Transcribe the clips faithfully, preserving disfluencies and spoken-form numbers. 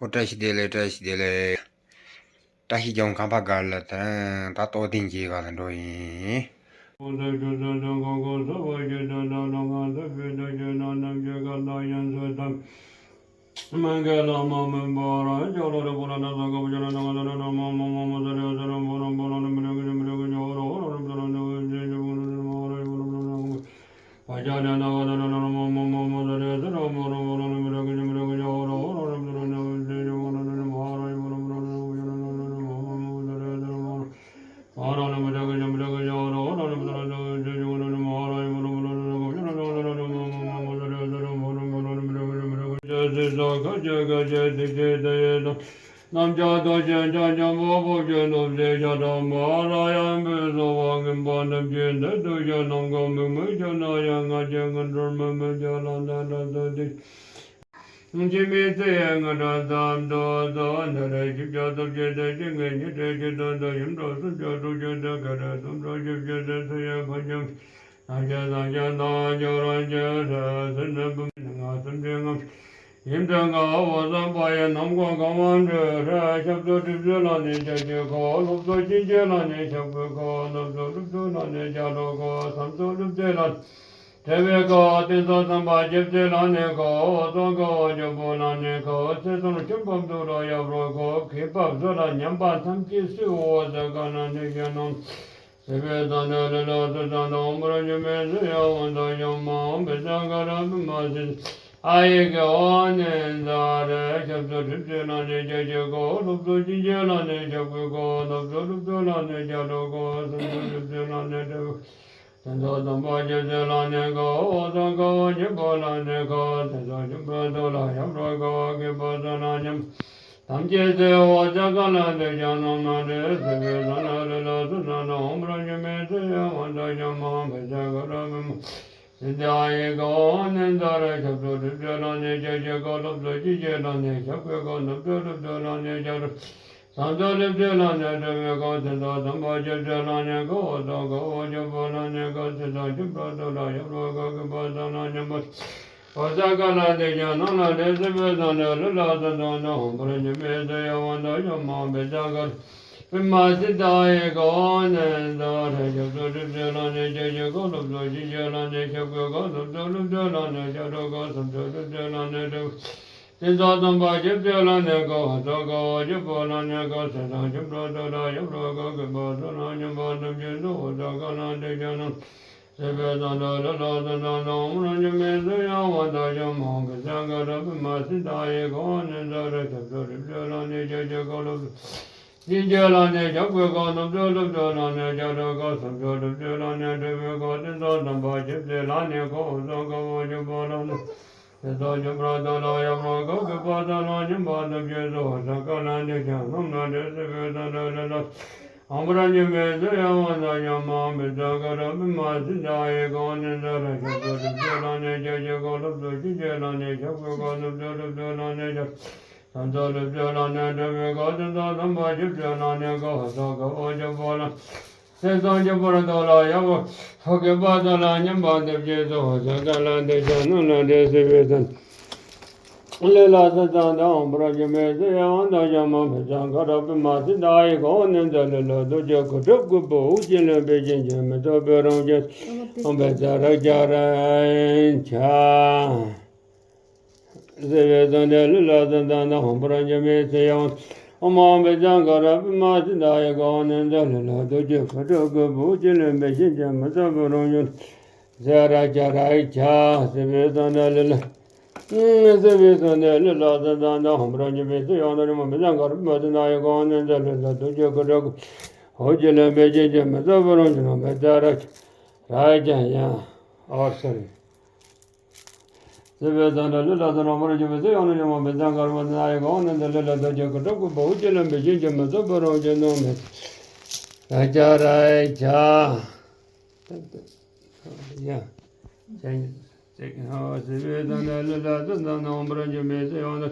ཨོ། བཀྲ་ཤིས་བདེ་ལེགས། བཀྲ་ཤིས་བདེ་ལེགས། བཀྲ་ཤིས་ལྗོངས་ཁམས་པ་སྒར་ལ་དང་ད་རྟོགས་ལྡན་གྱི་སྒར་ལ་འགྲོ་ཡིན། རྣམ་ཅག་ཐམས་ཅད་ཀྱང་སྐྱེ་བོ་ཕོ་ཁྱོད་ནོར་བུ་ཞེས་བྱ་བྲལ་མ་ར་ཡང་འབུལ་སོ་བ་ངན་པ་རྣམས་ཀྱི་མདུན་དུ་ཞལ་ནམ་མཁའ་མིག་མིག་ཆུ་ནག་ཡང་ང་རྒྱལ་ངན་འགྲོར་མི་མི་བྱ་ལ་ད་ད་ད་དེ། འཆི་མེད་ཚེ་ཡི་ང་དྲག་ཙམ་དུ་དོ་འདི་རེ་བཞི་བརྒྱ་སྟོང་བརྒྱད་དེ་ཅི་ངེས་ཉི་ཁྲི་བཞི་སྟོང་དུ་ཡུམ་གྲོགས་སུམ་བརྒྱ་དྲུག་ཅུ་དེ་ཁ་རེ་སུམ་གྲངས་བཞི་བཅུ་དེ་ཚེ་ཡི་ཕ་ཁྱིམ། ཐམས་ཅད་ཐམས་ཅད་དང་ཁྱོད་རང་ཅི་རེ་ཟེར་ན་བུམ་ང་སུམ་ཅུ་ལྔ། ཡིན་དྲན་ག་བ་བསམ་པ་ཡི་ནམ་མཁའ་གང་བ་འདྲ་རེ་ཞབས་ཏོག་གྲིབ་བསིལ་ལ་ནི་ཅག་གི་ཁོ་སློབ་གསོ་ཅི་འཇལ་ལ་ནི་ཞབས་ཀྱི་ཁོ་སློབ་གསོ་སློབ་གསོ་ལ་ནི་ཅག་རོ་ཁོ་བསམ་གསོ་སློབ་གསོ་ལ་ནི། དྲན་པའི་ཁོ་བསྟན་ཚོགས་བསམ་པ་ཅི་བསིལ་ལ་ནི་ཁོ་འོ་ཚོགས་ཁོ་འཇུག་པོ་ལ་ནི་ཁོ་ཚེ་སྲོག་ཆུན་པོ་འདུག་རོ་ཡབ་རོ་ཁོ་གི་བབ་བཟོ་ལ་ཉམས་པ་ཐམས་ཅད་སུས་འོ་ཟ་ག་ན་ནི་གཞན་ནོ། སྲིད་པའི་མཚོ་ནས་ལུས་ལ་སྲིད་མཚོ་དང་འོ་འབུར་འཇུག་མི་སྲིད་ཡང་འོ་དང་ཡང་མ་འོངས་པའི་སངས་རྒྱས་རབ་མ་སྲིད་ཨ་ཡིག་གི་འོ་ནི་ཟ་རེ་ཞབས་སོར་གྲིབ་བསིལ་ལ་ནི་ཅག་གི་ཁོ་སློབ་གསོ་ཅི་འཇལ་ལ་ནི་ཞབས་ཀྱི་ཁོ་སློབ་གསོ་སློབ་གསོ་ལ་ནི་ཅག་གྲོགས་ཁོ་སུམ་སོར་གྲིབ་བསིལ་ལ་ནི་གྲིབ། དེ་ཚོ་སྟོན་པ་རྗེ་བཙུན་ལ་ནི་ཁོ་འོ་ཚོགས་ཁོ་འོ་ཆེན་པོ་ལ་ནི་ཁོ་དེ་ཚོ་ཆུན་པོ་ཐུགས་ལ་ཡབ་རོ་ཁོ་གི་བ་ཚོ་ལ་ཉམས། ཐམས་ཅད་ཚེ་འོ་ཚ་ག་ལ་འདི་ཀྱང་ནོ་མ་འདྲེ་སྲིད་པའི་ས་ན་ལུས་ལ་སུ་ན་ན་འོ་འབུར་འཇུག་མི་སྲིད་ཡང་འོ་ད་ཀྱང་མ་འོངས་པའི་སངས་རྒྱས་རབ་མ་སྲིད་ཨ་ཡིག་གི་འོ་ནི་ཟ་རེ་ཞབས་སོར་གྲིབ་བསིལ་ལ་ནི་ཅག་གི་ཁོ་སློབ་གསོ་ཅི་འཇལ་ལ་ནི་ཞབས་ཀྱི་ཁོ་སློབ་གསོ་སློབ་གསོ་ལ་ནི་ཅག་རོ། སམ་དོ་ལེབ་ཏེ་ལ་ནི་དྲི་བའི་ཁོ་དེ་ཚོ་དམ་པ་ཅི་ཚེ་ལ་ནི་ཁོ་འོ་ཚོགས་ཁོ་འོ་ཆེན་པོ་ལ་ནི་ཁོ་ཚེ་དང་ཆུན་པོ་ཐུགས་ལ་ཡབ་རོ་ཁོ་གི་བ་ཚོ་ལ་ཉམས་པ། འོ་ཚ་ག་ལ་འདི་ཀྱང་ནང་ལ་འདྲེ་སྲིད་པའི་ཚོགས་ནི་ལུས་ལ་སུམ་སོར་ནི་འོ་འབུར་འཇུག་མི་སྲིད་ཡང་འོ་ད་ཡང་མ་འོངས་པའི་སངས་རྒྱས་པདྨ་སིདྡྷ་ཡི་ཁོ་ནི་ཟ་རེ་ཞབས་སོར་གྲིབ་བསིལ་ལ་ནི་ཅག་གི་ཁོ་སློབ་གསོ་ཅི་འཇལ་ལ་ནི་ཞབས་ཀྱི་ཁོ་སློབ་གསོ་སློབ་གསོ་ལ་ནི་ཅག་རོ་ཁོ་སུམ་སོར་གྲིབ་བསིལ་ལ་ནི་གྲིབ། དེ་ཚོ་སྟོན་པ་རྗེ་བཙུན་ལ་ནི་ཁོ་འོ་ཚོགས་ཁོ་འོ་ཆེན་པོ་ལ་ནི་ཁོ་ཚེ་དང་ཆུན་པོ་ཐུགས་ལ་ཡབ་རོ་ཁོ་གི་བ་ཚོ་ལ་ཉམས་པ་ཐམས་ཅད་སུ་འོ་ཚ་ག་ལ་འདི་ཀྱང་ནོ། སྲིད་པའི་མཚོ་ནས་ལུས་ལ་སུ་ན་ན་འོ་འབུར་འཇུག་མི་སྲིད་ཡང་འོ་ད་ཀྱང་མ་འོངས་པའི་སངས་རྒྱས་རབ་མ་སྲིད་ཨ་ཡིག་གི་འོ་ནི་ཟ་རེ་ཞབས་སོར་གྲིབ་བསིལ་ལ་ནི་ཅག་གི་ཁོ་སློབ་གསོ་ཅི་འཇལ་ལ་ནི་ཞབས་ཀྱི་ཁོ་སློབ་གསོ་སློབ་གསོ་ལ་ནི་ཅག་རོ་ཁོ་སུམ་སོར་གྲིབ་བསིལ་ལ་ནི་དྲི་བའི་ཁོ་དེ་ཚོ་སྟོན་པ་རྗེ་བཙུན་ལ་ནི་ཁོ་འོ་ཚོགས་ཁོ་འོ་ཆེན་པོ་ལ་ནི། དེ་ཚོ་ཆུན་པོ་ཐུགས་ལ་ཡབ་རོ་ཁོ་གི་བ་ཚོ་ལ་ཉམས་པ་ཐམས་ཅད་སུ་འོ་ཚ་ག་ལ་འདི་ཀྱང་ནོ་མ་འདྲེ་སྲིད་པའི་ཚོགས་ནི་ལུས་ལ་འོ་འབུར་འཇུག་མི་སྲིད་ཡང་འོ་ད་ཡང་མ་འོངས་པའི་སངས་རྒྱས་རབ་མ་སྲིད་ཨ་ཡིག་གི་འོ་ནི་ཟ་རེ་ཞབས་སོར་གྲིབ་བསིལ་ལ་ནི་ཅག་གི་ཁོ་སློབ་གསོ་ཅི་འཇལ་ལ་ནི་ཞབས་ཀྱི་ཁོ་སློབ་གསོ་སློབ་གསོ་ལ་ནི་ཅག་སམ་དོ་ལེབ་ཏེ་ལ་ནི་དྲི་བའི་ཁོ་དེ་ཚོ་དམ་པ་རྗེ་བཙུན་ལ་ནི་ཁོ་འོ་ཚོགས་ཁོ་འོ་ཆེན་པོ་ལ། དེ་ཚོ་ཆུན་པོ་ཐུགས་ལ་ཡབ་རོ་ཁོ་གི་བ་ཚོ་ལ་ཉམས་པ་ཐམས་ཅད་སུ་འོ་ཚ་ག་ལ་འདི་ཀྱང་ནོ་མ་འདྲེ་སྲིད་པའི་ཚོགས་ལུས་ལ་སུམ་སོར་དང་འོ་འབུར་འཇུག་མི་སྲིད་ཡང་འོ་ད་ཀྱང་མ་འོངས་པའི་སངས་རྒྱས་རབ་མ་སྲིད་ཨ་ཡིག་གི་འོ་ནི་ཟ་ལུས་ལ་རྡོ་རྗེ་གི་སྒྲུབ་ཀྱི་བུ་ཅི་ལོན་པའི་ཞིང་ཆེན་མི་ཐོབ་པའི་རང་བཞིན་འོང་བའི་ས་ར་ཀྱ་ར་ཡིན་ཆ། སྲིད་པའི་མཚོ་ནས་ལུས་ལ་སུམ་སོར་དང་འོ་འབུར་འཇུག་མི་སྲིད་ཡང་འོ་མ་འོངས་པའི་སངས་རྒྱས་རབ་མ་སྲིད་ཨ་ཡིག་གི་འོ་ནི་ཟ་ལུས་ལ་རྡོ་རྗེ་གི་སྒྲུབ་ཀྱི་བུ་ཅི་ལོན་པའི་ཞིང་ཆེན་མི་ཐོབ་པའི་རང་བཞིན་ས་ར་ཀྱ་ར་ཡིན་ཆ། སྲིད་པའི་མཚོ་ནས་ལུས་ལ། སྲིད་པའི་མཚོ་ནས་ལུས་ལ་སུམ་སོར་དང་འོ་འབུར་འཇུག་མི་སྲིད་ཡང་འོ་མ་འོངས་པའི་སངས་རྒྱས་རབ་མ་སྲིད་ཨ་ཡིག་གི་འོ་ནི་ཟ་ལུས་ལ་རྡོ་རྗེ་གི་སྒྲུབ་ཀྱི་བུ་ཅི་ལོན་པའི་ཞིང་ཆེན་མི་ཐོབ་པའི་རང་བཞིན་འོང་བའི་ས་ར་ཀྱ་ར་ཡིན་ཆ། ཨོ་སོ་རི། སྲིད་པའི་མཚོ་ནས་ལུས་ལ་སུམ་སོར་འོ་འབུར་འཇུག་མི་སྲིད་ཡང་འོ་མ་འོངས་པའི་སངས་རྒྱས་རབ་མ་སྲིད་ཨ་ཡིག་གི་འོ་ནི་ཟ་ལུས་ལ་རྡོ་རྗེ་གི་སྒྲུབ་ཀྱི་བུ་ཅི་ལོན་པའི་ཞིང་ཆེན་མི་ཐོབ་པའི་རང་བཞིན་འོང་བའི་ས་ར་ཀྱ་ར་ཡིན་ཆ། ཡ། སྲིད་པའི་མཚོ་ནས་ལུས་ལ་སུམ་སོར་དང་འོ་འབུར་འཇུག་མི་སྲིད་ཡང་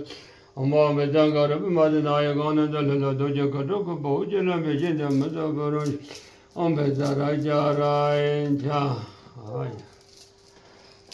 འོ་མ་འོངས་པའི་སངས་རྒྱས་རབ་མ་སྲིད་ཨ་ཡིག་གི་འོ་ནི་ཟ་ལུས་ལ་རྡོ་རྗེ་གི་སྒྲུབ་ཀྱི་བུ་ཅི་ལོན་པའི་ཞིང་ཆེན་མི་ཐོབ་པའི་རང་བཞིན་འོང་བའི་ས་ར་ཀྱ་ར་ཡིན་ཆ། ཨ་ཡ།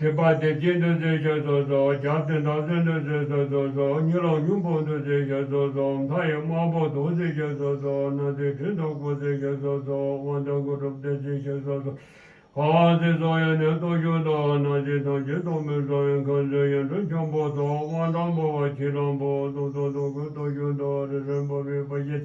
སྒྲིབ་པ་སྡེ་བརྒྱད་འདུ་ཟེར་ཞེས་སོ་སོ། རྒྱབ་རྟེན་དག་ཚོད་འདུ་ཟེར་ཞེས་སོ་སོ། གཉིས་ལོག་སྙིང་པོ་འདུ་ཟེར་ཞེས་སོ་སོ། མཐའ་ཡས་དམར་པོ་འདུ་ཟེར་ཞེས་སོ་སོ། སྣ་རྩེ་དྲི་དང་སྐུ་ཟེར་ཞེས་སོ་སོ། དབང་ཐང་དགུ་སྒྲུབ་སྡེ་ཟེར་ཞེས་སོ་སོ། འཁོར་བ་ཚེ་སོགས་ཡོན་ཏན་སྟོབས་བཅུ་དང་། སྣང་སྲིད་ཐམས་ཅད་སྟོང་པའི་ས་བོན། ཁམས་གསུམ་ཡང་སྤྲུལ་འཆང་ཕོ་ཐོག་དབང་དང་འབར་བ་ཁྱི་ལམ་བུ། སྟོང་གསུམ་སྟོང་གི་སྟོབས་བཅུ་དང་། རིག་རལ་འབར་བའི་དཔལ་གྱི་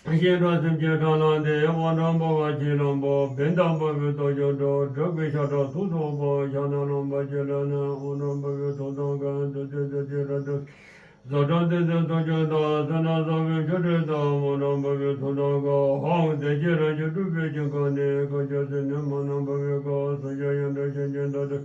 ཞིང་ཁམས་སེམས་ཅན་དགྲ་ལྷ་འདས། དབང་དང་འབར་བ་ཁྱི་ལམ་བུ། བིང་དང་འབར་བའི་སྟོབས་བཅུ་དྲུག་སྒྲུབ་ཀྱི་ཤ་ཁྲག་གཟུགས་ཐོགས་པ། ཕྱག་ན་རྣམ་པར་ཕྱི་ལ་ནི། དབང་དང་འབར་བའི་ཐུགས་དམ་མཁའ། བདུད་རྩི་བདུད་རྩི་རལ་གྲི། བཟོ་ལྟ་བདུད་རྩི་ཐུགས་ཀྱི་མདའ། བསོད་ནམས་བསགས་པའི་མཆོད་སྤྲིན་དང་། དབང་དང་འབར་བའི་ཐུགས་དམ་མཁའ། ཧཱུྃ་བདེ་གཤེགས་རང་བཞིན་སྤྲུལ་པའི་ཞིང་ཁམས་ནས། མཁའ་སྤྱོད་ཟིལ་གནོན་མ་རྣམས་འབར་བའི་སྒོ། གསུང་གཞས་ཡང་སྒྲོགས་ཤིང་ཆེན་ཏོག་ཏོ།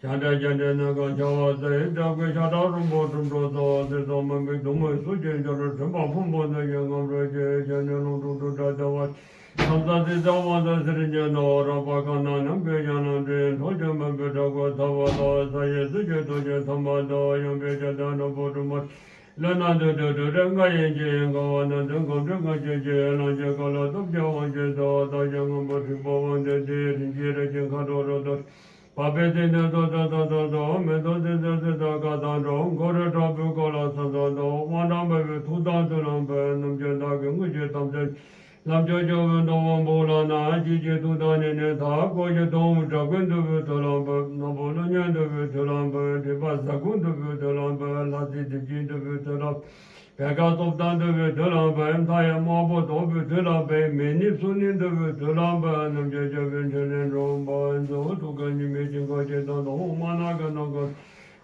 ཞབས་འདྲེན་རྒྱ་འདྲེན་སྣ་ཁ་འཆར་བ་སྟེ། སྒྲ་བསྐུལ་ཤ་ཁྲག་རོང་པོ་གྲུབ་གྲུབ་སོགས། ཚེ་སྲོག་མུན་པའི་གདུང་བས་སུ་ཅི་འབྱོར། འཁྲུལ་པ་ཕུང་པོ་འདུ་ཤེས་རྔམ་རོལ་གྱིས། ཞལ་ནས་རླུང་འཁྲུགས་འཁྲུག་སྒྲ་ཟླ་བ། ཁྲམ་ས་སྲིད་ས་དབང་ས་གསེར་གྱི་མདོག་རགས་པ་ཁ་ན་ནམ་མཁའི་ཡང་ན་སྤྲིན། འཕྲོག་བྱེད་མུན་པའི་དྲག་པོའི་ཚ་བ་ལ། ས་ཡི་སྲིད་ཀྱི་ཐུགས་རྗེ་ཐ་མ་དང་། ཡངས་པའི་བྱ་དང་ནོར་བུ་གྲུབ་མ། ལུས་ན་འདུ་འདུ་འདུ་འདྲེ་ལྔ་ཡིན་གྱི། འགལ་བ་སྣ་བདུན་གོམ་འགྲོས་ལྔ་བཅས་ཀྱི། ལང་ཚོའི་ཀ་ལ་སྟོབས་ཀྱིས་དབང་བྱེད་དོ། བརྟག་དཔྱད་དངོས་པོ་འཁྲུལ་པ་དབང་སྟེ་སྟེ། དྲིན་ཅན་རིགས་ཀྱི་མཁའ་འགྲོ་རུ་སྟོན། འཕགས་པའི་སྟེང་དུ་ཚོགས་བསགས་ས་དང་ཚོགས། མེ་ཏོག་སྲིད་ཙམ་སྲིད་མཐའ་ཀ་དང་འགྲོགས། འཁོར་བའི་དྲག་པོའི་ཀ་ལ་ས་དང་ཚོགས། དབང་དྲག་འབར་བའི་ཐུགས་དམ་ཚུལ་ལ་འབུལ། རྣམ་འགྱུར་བདག་གི་དངོས་གཞི་ཐམས་ཅད། ལམ་མཆོག་སྐྱོང་བའི་གདོང་པ་འབུལ་ལགས་ན། ཅི་བགྱིས་ཐུགས་དམ་ནི་ནི་མཐའ། བསྐོར་ཞིང་དོང་བུ་བྲག་ཀུན་འདུ་བའི་ཚུལ་ལ་འབུལ། ནག་པོ་ཀླུ་གཉན་འདུ་བའི་ཚུལ་ལ་འབུལ། ཁྲི་པ་བཟའ་ཀུན་འདུ་བའི་ཚུལ་ལ་འབུལ། ལྷ་སྲིན་སྡེ་བརྒྱད་འདུ་བའི་ཚུལ་ལ། བེར་ཀ་སྟོབས་དང་འདུ་བའི་ཚུལ་ལ་འབུལ། མཐའ་ཡས་དམར་པོ་དོག་པའི་ཚུལ་ལ་འབུལ། མེ་ནི་སུ་ནི་འདུ་བའི་ཚུལ་ལ་འབུལ། རྣམ་འགྱུར་སྐྱོབ་པའི་མཆོད་རྟེན་དྲུག་འབུལ། མཛོད་ཐུགས་ཀར་ཉི་མའི་ཞིང་ཁམས་ཀྱི་དང་། དོ་དམར་ནག་གི་ནམ་མཁའ།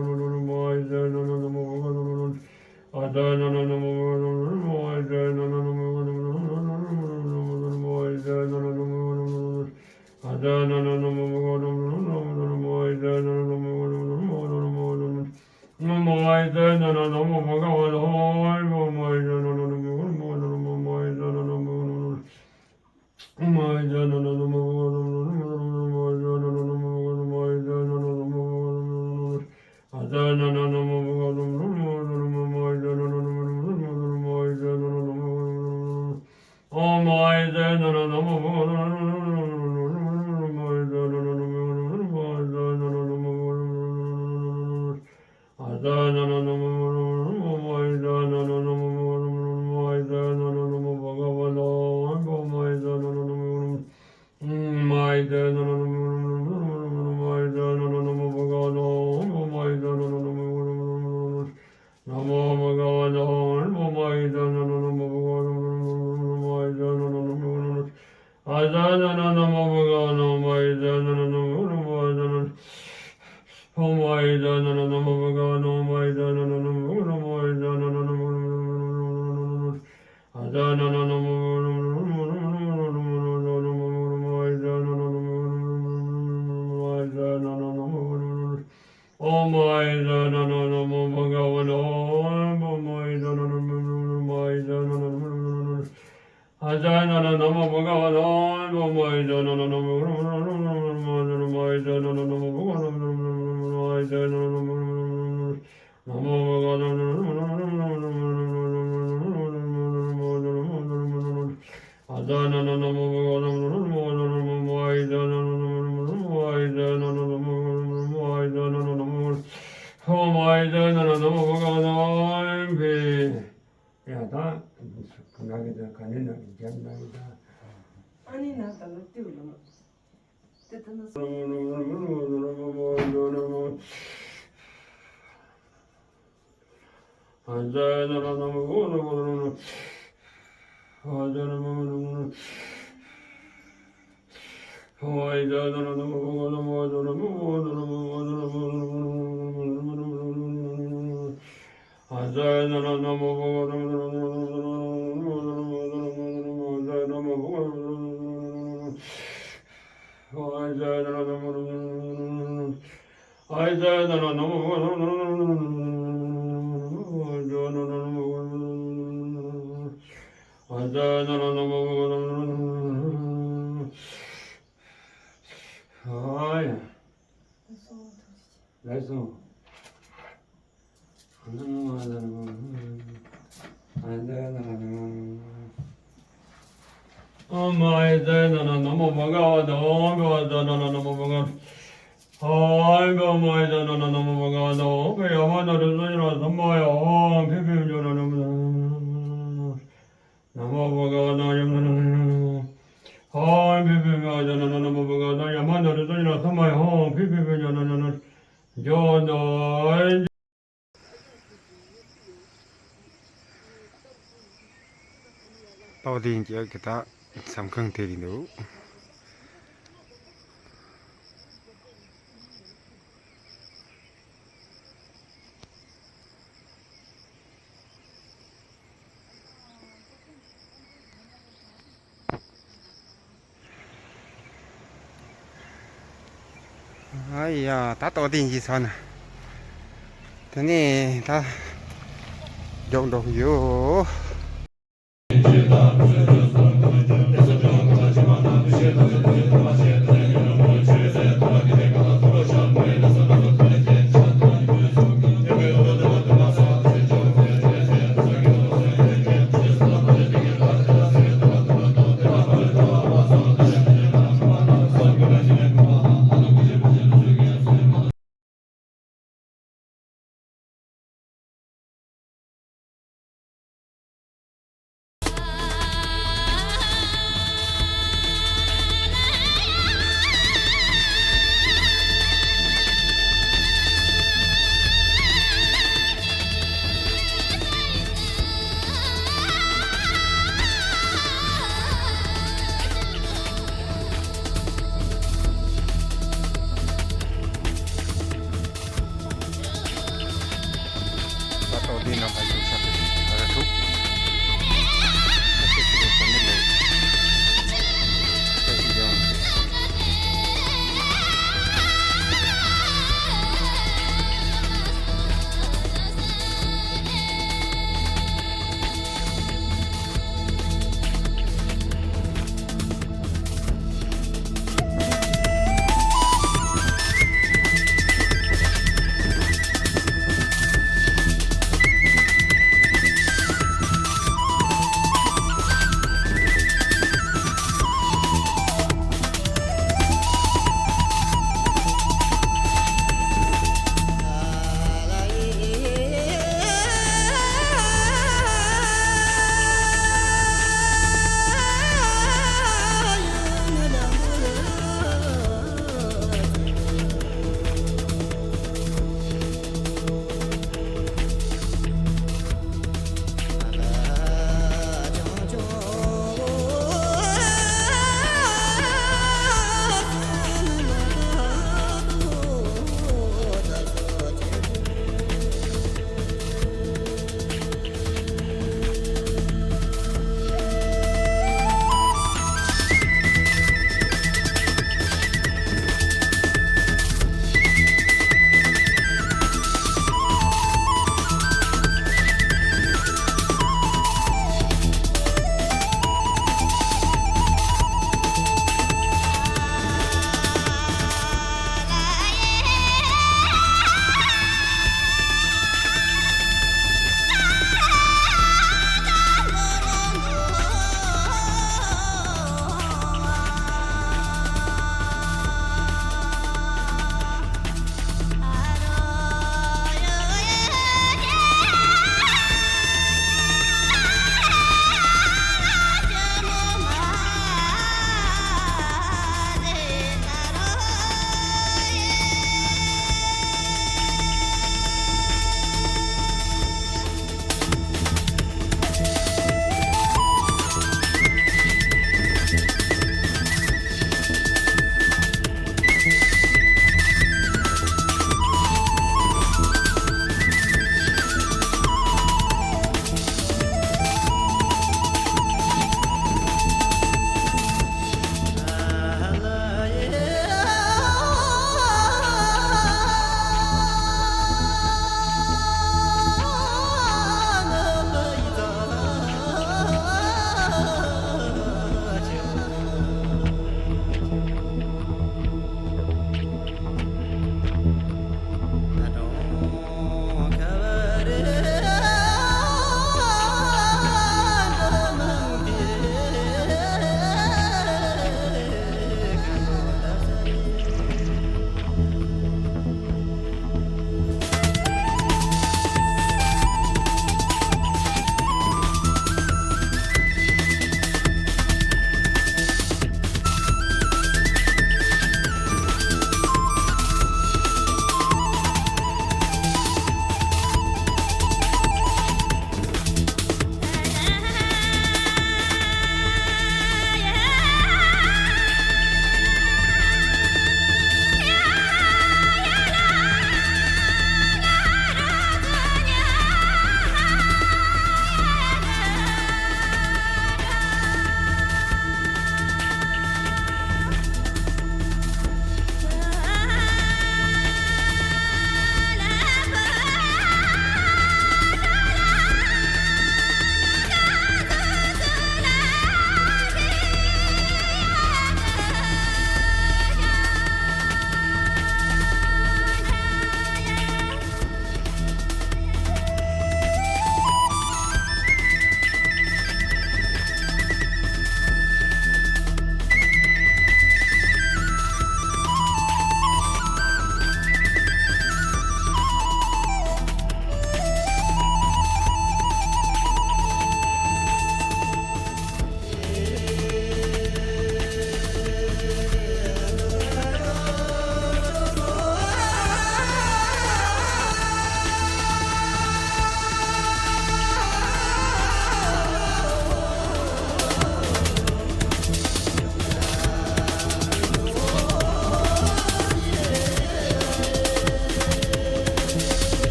ཡ་ད། ག་ན་གི་ད་ག་ནས་ན་གི་རྒྱབ་ན་གི་ད། ཨ་ནི་ན་ད་ལོ་ཏིའུ་ལོ་མ། ཏི་ཏི་ན་སོ། ལགས་སོ། ཨོཾ་ཨཱཿཧཱུྃ་ཨཱཿཧཱུྃ་ཨཱཿཧཱུྃ། ཨོཾ་ཨཱཿཧཱུྃ་ཨཱཿཧཱུྃ་ཨཱཿཧཱུྃ། ཨོཾ་ཨཱཿཧཱུྃ་ཨཱཿཧཱུྃ་ཨཱཿཧཱུྃ། ཨོཾ་ཨཱཿཧཱུྃ་ཨཱཿཧཱུྃ་ཨཱཿཧཱུྃ། ཨོཾ་ཨཱཿཧཱུྃ་ཨཱཿཧཱུྃ་ཨཱཿཧཱུྃ། ཨོཾ་ཨཱཿཧཱུྃ་ཨཱཿཧཱུྃ་ཨཱཿཧཱུྃ། ཨོཾ་ཨཱཿཧཱུྃ་ཨཱཿཧཱུྃ་ཨཱཿཧཱུྃ། ཨོཾ་ཨཱཿཧཱུྃ་ཨཱཿཧཱུྃ་ཨཱཿཧཱུྃ། ཨོཾ་ཨཱཿཧཱུྃ་ཨཱཿཧཱུྃ་ཨཱཿཧཱུྃ། ཨོཾ་ཨཱཿཧཱུྃ་ཨཱཿཧཱུྃ་ཨཱཿཧཱུྃ། ཨོཾ་ཨཱཿཧཱུྃ་ཨཱིཿཧཱིཿ། ཡ་ད། ག་ན་གི་ད་ག་ནས་ན་གི་རྒྱབ་ན་གི་ད། ཨ་ནི་ན་ད་ལོ་ཏིའུ་ལོ་མ། ཏི་ཏི་ན་སོ། འགྱོ་ནོ། ཏོག་ལྡན་གྱི་གི་ད་མཚམས་ཁང་དེ་རེད་འདུག་ཨ་ཡ། ད་ཏོག་ལྡན་གྱི་ས་ན། དེ་ནས་ད་མགྱོགས་འགྲོ་གི་ཡོད།